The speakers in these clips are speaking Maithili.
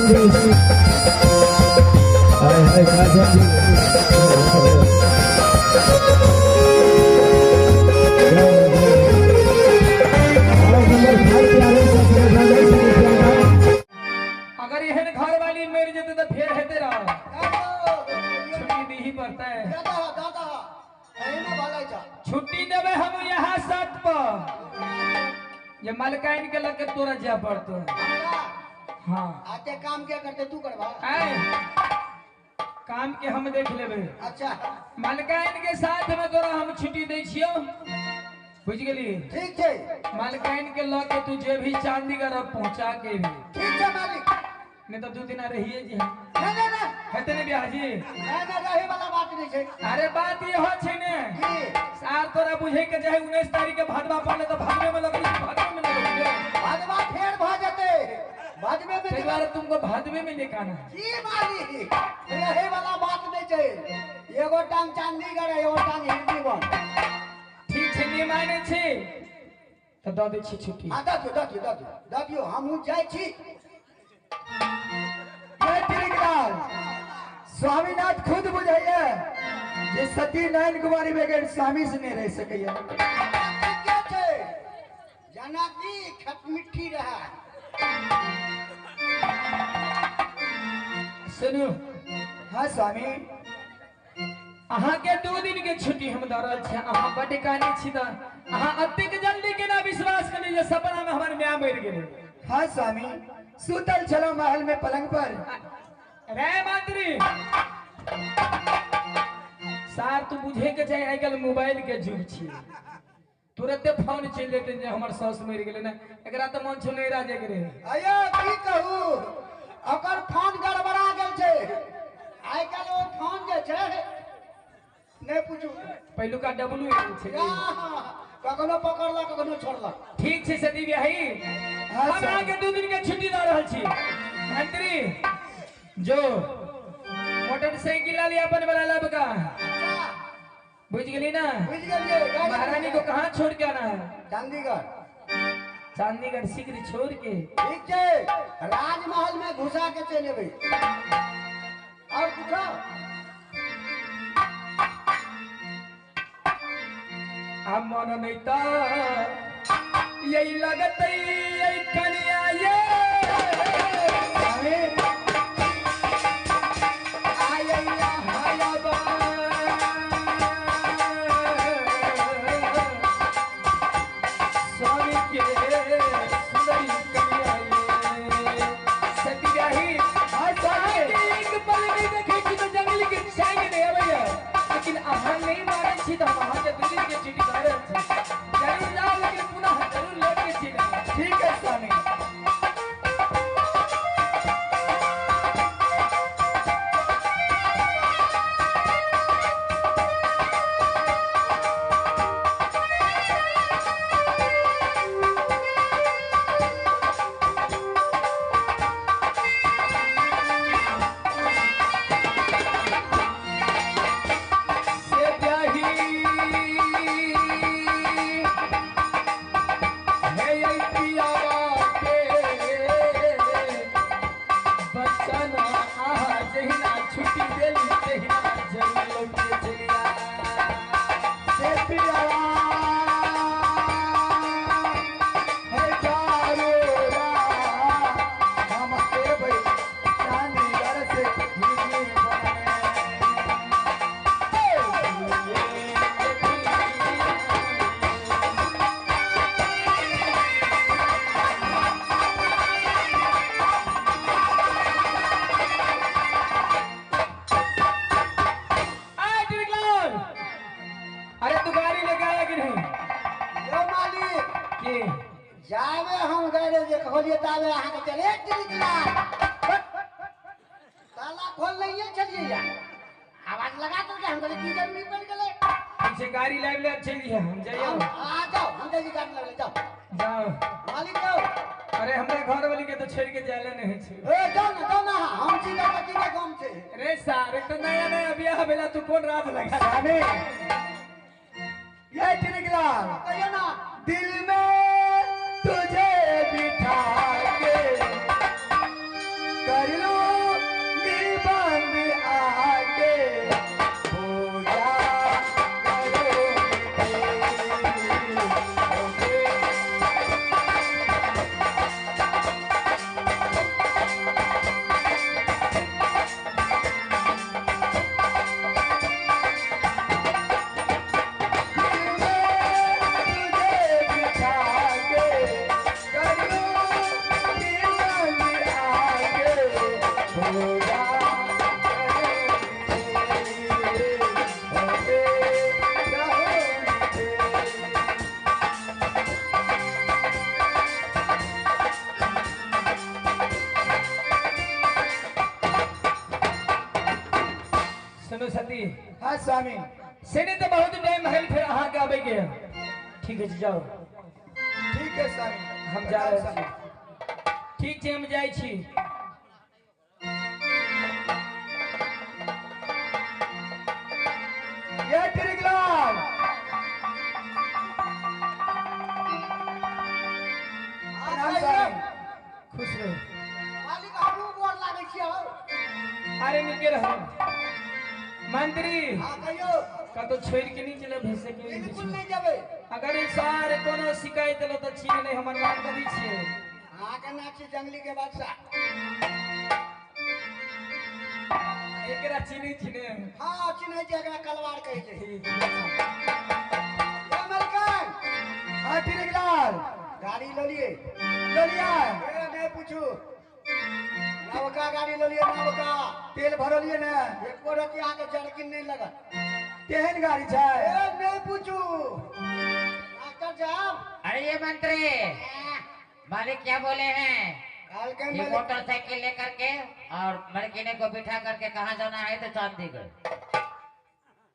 मुकेश हाय हाय काजल जी। और नंबर 5 पे आवे सर। अगर एहन घर वाली मर जेते तो फेर हेते रह छुट्टी दी ही पड़ता है। दादा एहिना भलाई छ। छुट्टी देवे हम यहाँ सात पर ये मलकाइन के लग के तोरा जा पड़तो। हमरा हाँ आते काम क्या करते तू करबा? आए काम के हम देख लेबे। अच्छा मलकाइन के साथ में तोरा हम छुट्टी दै छियो, बुझ गेली? ठीक छै। मलकाइन के लग के तू जे भी चंडीगढ़ पहुंचा के भी। ठीक छै मालिक। नहीं तो 2 दिन रहिए जी। नहीं नहीं नहीं हेते ने बियाह जी। नहीं नहीं रहे वाला बात नहीं छै। अरे बात ये हो छै ने की सार तोरा बुझे के चाहे 19 तारीख के भादवा पड़ले तो भादवे में लगली, भादवे में लगली। भादवा फेर भ जेते, भादवे में ताहि दुआरे तुमको भादवे में लेके आना है। की मालिक रहे वाला बात नहीं छै। एगो टांग चंडीगढ़ एगो टांग हिरदीवन। ठीक छै नहीं माने छी तो the they छी छुट्टी। हां the दियो the दियो the दियो the दियो हमहु जाइ छी। स्वामीनाथ खुद बुझाइए जे सती नयन कुमारी बगैर स्वामी से नहीं रह सकैया। ठीके छै जना की खटमिट्ठी रहा। सुनू। हाँ स्वामी। अहाँ के 2 दिन के छुट्टी हम the रहल छी। अहाँ बड्ड कानी छी त अहाँ अतेक जल्दी केना विश्वास करी जे सपना में हमर माय मरि गेलै? हाँ स्वामी सुतल छलहुँ महल में पलंग पर। रे मंत्री सार तू बुझे के चाही आइ काल्हि मोबाइल के युग छी, तुरंते फोन चलि जेतै जे हमर सास मरि गेलै ने। एकरा तऽ मन छौ नहि राजे के रहे। अयो की कहू ओकर फोन गड़बड़ा गेल छै। आइ काल्हि ओ फोन जे छै नहि पूछू। पहिलुका डब्लू छै। कखनो पकड़लक कखनो छोड़लक। ठीक छै सती बियाही हम अहाँके 2 दिन के छुट्टी दऽ रहल छी। मंत्री जो मोटरसाइकिल ला लिया अपन वाला लबका, बुझ गेली ना? बुझ गेलिए। महारानी को कहाँ छोड़ के आना है? चंडीगढ़। चंडीगढ़ शीघ्र छोड़ के। ठीक छै राजमहल में घुसा के चलि एबै। और कुछो? आ मन नहीं त यही लगतै यही कनिया ये जावे हम गए जे खोलिए तावे अहाँ के चले ताला खोल नहीं चलिए यार। आवाज लगा करके हम कहले की जरूरी पड़ गेलै। पीछे गाड़ी लाइव ले चलिए हम जाइए। आ जाओ हम जाइए गाड़ी लाइव ले जाओ जाओ मालिक जाओ। अरे हमरा घर वाली के तो छोड़ के जाले नहीं छै। ए जाओ ना हम छी का कथी के काम छै। रे सार एक तो नया नया बियाह भेला तू कोन रात लगा स्वामी ये टिकलाल कहियो ना दिल में तुझे बिठा के कर हाँ स्वामी। से नहीं तो बहुत टाइम है फिर अहाँ के आबे के। ठीक है जाओ। ठीक है स्वामी, हम जा रहल छी। ठीक छै, हम जाइ छी। ये टिरिकलाल, प्रणाम स्वामी। खुश रहो। मालिक हमहूँ गोर लागै छियै हौ। अरे निके रहो मंत्री। हाँ कहियो। कतौ छोड़ि के नहीं चले भैंसे के बिल्कुल नहीं जेबै। अगर सारे कोनो शिकायत एलो तऽ छी नहीं हमर नाम करी छियै। अहाँके नाम छी जंगली के बादशाह। एकरा चिन्है छी ने? हाँ चिन्है छी, एकरा कलवार कहै छै। ठीक। ए मलकान। हाँ टिरिकलाल। गाड़ी लऽ लिए? ललिया। ए नहीं पूछू, नवका गाड़ी लऽ लिए नवका। तेल भरलिए ने? एको रति अहाँके जर्किन नहीं लगत। केहन गाड़ी छै? ए नहीं पूछू डॉक्टर साहब। अरे ये मंत्री मालिक क्या बोले हैं? ये मोटरसाइकिल लेकर के और मलकिने को बिठा करके कहाँ जाना है तो चंडीगढ़,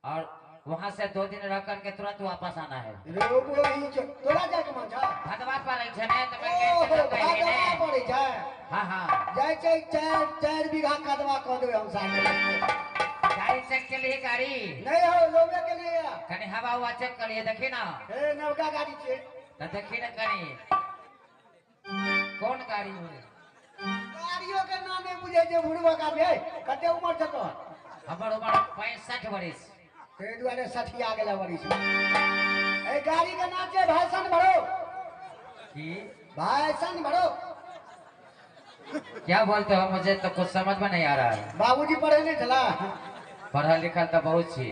और वहाँ से 2 दिन रह करके तुरंत वापस आना है। तोरा जाके मन छौ? भदवा पड़ै छै ने तऽ ओहो, भदवा पड़ै छै। हाँ हाँ जाइ छै 4 बीघा कदवा कऽ देबै हम साथ। गाड़ी चेक के लिए? गाड़ी नहीं हो लोगे के लिए कनी हवा हुआ चेक कर लिए, देखी ना। ए नवका गाड़ी छै तो देखी ना कनी कौन गाड़ी है। गाड़ियों के नाम नहीं बुझे जे बुढ़वा का बे। कते उम्र छ तोहर? हमर उम्र 65 बरिस। ते दुआरे सठिया गेला बरिस। ए गाड़ी के नाम छै भाषण भरो। की भाषण भरो? क्या बोलते हो, मुझे तो कुछ समझ में नहीं आ रहा है। बाबूजी पढ़े नहीं छला? पढ़ल लिखल तो बहुत छी।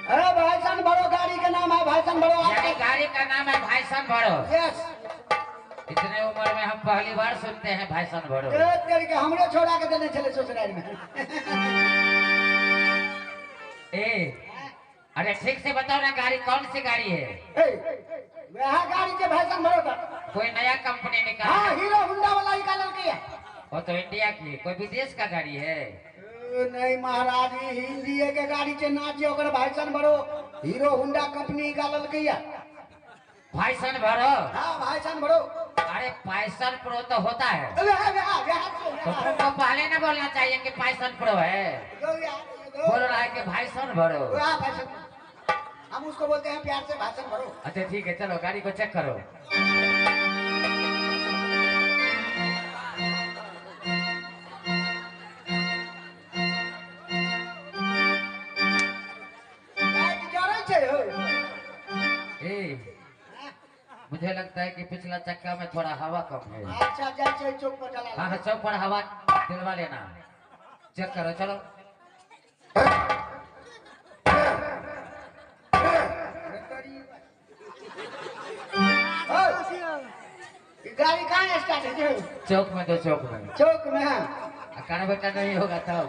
अरे भाषण भरो गाड़ी के नाम है भाषण भरो। यानी गाड़ी का नाम है भाषण भरो? यस। इतने उम्र में हम पहली बार सुनते हैं भाषण भरो। करके हमरे छोड़ा के देने चले ससुराल में। ए अरे ठीक से बताओ ना, गाड़ी कौन सी गाड़ी है? ए वह गाड़ी के भाषण भरो का कोई नया कंपनी निकाला? हाँ हीरो होंडा वाला निकालल के है। वो तो इंडिया की, कोई विदेश का गाड़ी है? नहीं महाराज, हिंदी के गाड़ी के नाच ओकर भाषण भरो। हीरो होंडा कंपनी निकालल के है। भाषण भरो? हाँ भाषण भरो। अरे पैसन प्रो तो होता है, तो तुमको पहले ना बोलना चाहिए कि पैसन प्रो है। बोल रहा है कि भाषण भरो। हम उसको बोलते हैं प्यार से भाषण भरो। अच्छा ठीक है, चलो गाड़ी को चेक करो। ए, मुझे लगता है कि पिछला चक्का में थोड़ा हवा कम है। अच्छा जाए चौक पर चला। हाँ चौक पर हवा दिलवा लेना, चेक करो चलो। गाड़ी कहाँ स्टार्ट है? चौक में तो चौक में। चौक में है। कार्बोरेटर नहीं होगा तब।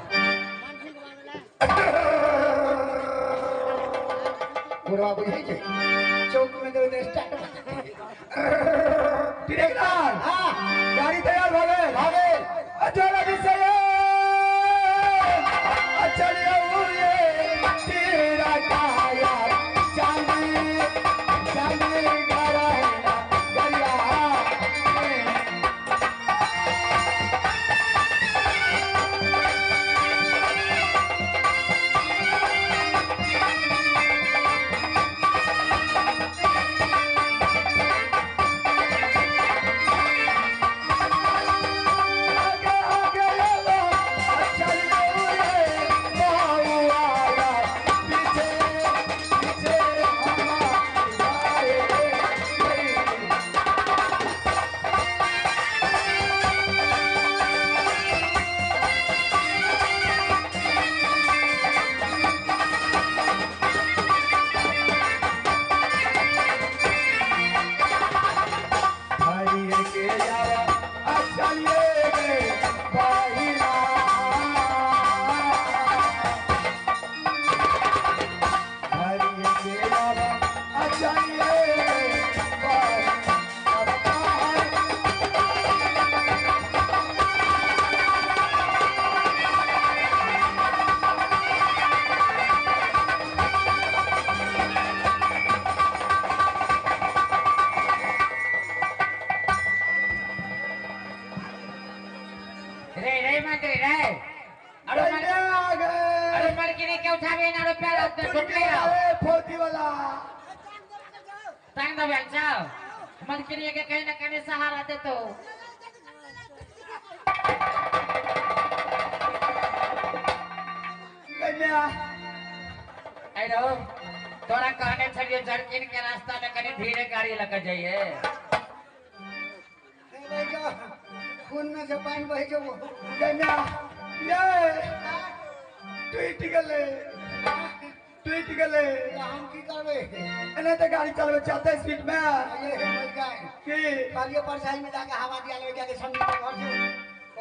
बुढ़वा बुझे छै चौक में तो स्टार्ट। टिरिकलाल, हाँ गाड़ी तैयार भ गेल? भ गेल। चल चलिए तेरा काया चांदी चांदी गरहना गरिया। आगे आगे चलिए। ए फौजी वाला टांग दो जाओ मलकिनी के कहीं ना कहीं सहारा दे तो कन्या आई रहो तोरा कहने छलियो जरकिन के रास्ता में कहीं धीरे गाड़ी लग जाइए खून में से पानी बह जो कन्या ये टूट गेले टूट गेले हम की करबे एना त गाड़ी चलबे चाहते स्पीड में ये मर जाए की कहलिए परसाई में जाके हवा दिया लेबे जाके समझी के घर से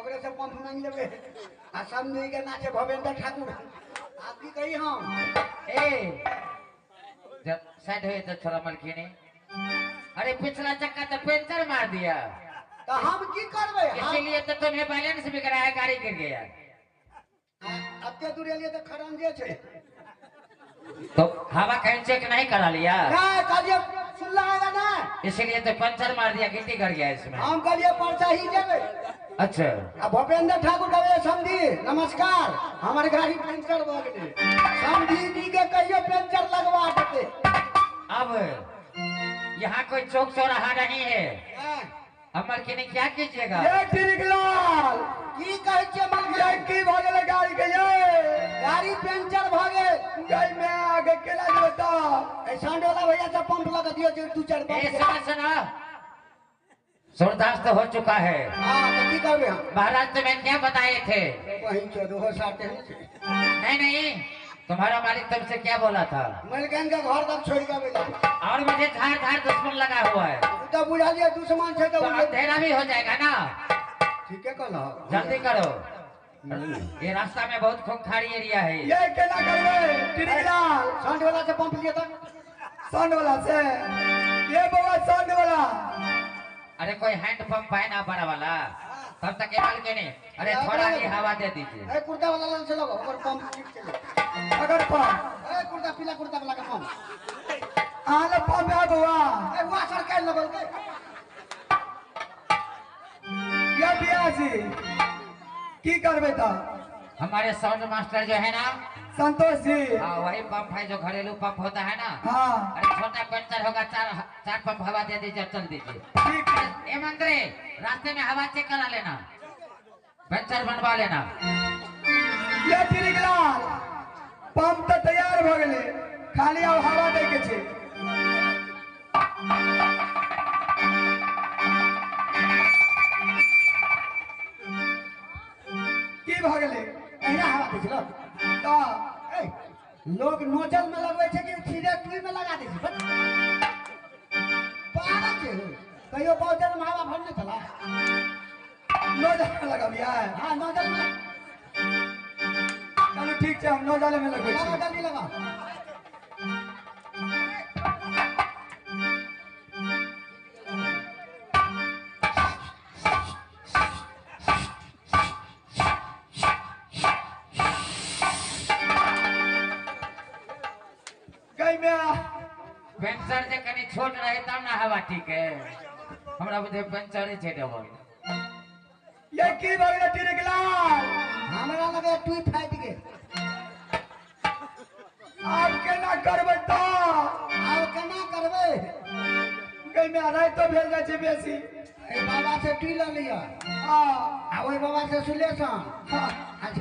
ओकरे से पंप मांग लेबे आ समझी के नाचे भवेंद्र ठाकुर आप की कही हम ए जब साइड हुए तो छोरा मलकिनी अरे पिछला चक्का तो पंचर मार दिया तो हम की करबे इसीलिए तो तुम्हें बैलेंस बिगड़ा है गाड़ी गिर गया अते दूर एलिए तो खरंजे छे तो हवा कहीं चेक नहीं करा लिया नहीं कहलिए सुनला आएगा ना इसीलिए तो पंचर मार दिया गिट्टी कर गया इसमें हम कहलिए परसाही जेबे अच्छा आ भूपेंद्र ठाकुर कहबे समझी नमस्कार हमर गाड़ी पंचर भ गेलै समझी जी के कहियो पंचर लगवा देते अब यहाँ कोई चौक चौराहा नहीं है अमर के क्या कीजिएगा ये टिकलाल की कहै छियै मलकिनी ये की भ गेले गाड़ी के ये गाड़ी पंचर भ गेल गई मैं आगे केना जेबै त ए सांडोला भैया से पंप लगा दियो जे दू चार ए पंप सुनो सुनो सूरदास तो हो चुका है हां तो की करबे हम महाराज तुम्हें क्या बताए थे वही चौदह साटे हैं नहीं नहीं तुम्हारा मालिक तुमसे क्या बोला था मलकन के घर तक छोड़ के बेला और मुझे झाड़ झाड़ दुश्मन लगा हुआ है तो बुझलिए दुश्मन छै तो तो अंधेरा भी हो जाएगा ना ठीक है कहलो जल्दी करो ये रास्ता में बहुत खूंखारी एरिया है ये केना करबै टिकलाल सांड वाला से पंप लिए तक साउंड वाला से ये बाबा साउंड वाला अरे कोई हैंड पंप है ना बड़ा वाला तब तक ये माल के नहीं अरे थोड़ा ही हवा दे दीजिए ए कुर्ता वाला लाल से लगो ओकर पंप ठीक चले अगर पंप ए कुर्ता पीला कुर्ता वाला का पंप आले पंप है बाबा ए हुआ सरकार लगल के ये बियाजी की करबै त हमारे साउंड मास्टर जो है ना संतोष जी हाँ वही पंप है जो घरेलू पंप होता है ना हाँ अरे छोटा पंचर होगा चार चार पंप हवा दे दीजिए चल दीजिए ठीक ए मंत्री रास्ते में हवा चेक करा लेना पंचर बनवा लेना ये टिकलाल पंप त तैयार भ गेलै खाली आब हवा दै के छै की भ गेलै एहिना हवा दै छै लोग त ए लोग नोजल में लगबै छै कि सीधे टुई में लगा दै छै पागल छै कहियो बौजल में हवा भरने चला नोजल में लगबियै हां नोजल में चलू ठीक छै हम नोजल में लगबै लगा छी जल्दी लगा गई में पंचर जे कनी छोट रहे तब ना हवा ठीक है हमरा बुझे पंचर छै डबल ये की भ गेलै टिकलाल हमरा लगे टुई फाटि गेल आब केना करबै त आब केना करबै गई में राइतो भेल जाइ छै बेसी ए बाबा से टुई लऽ लिअ हाँ आ ओहि बाबा से सुलेशन हाँ आ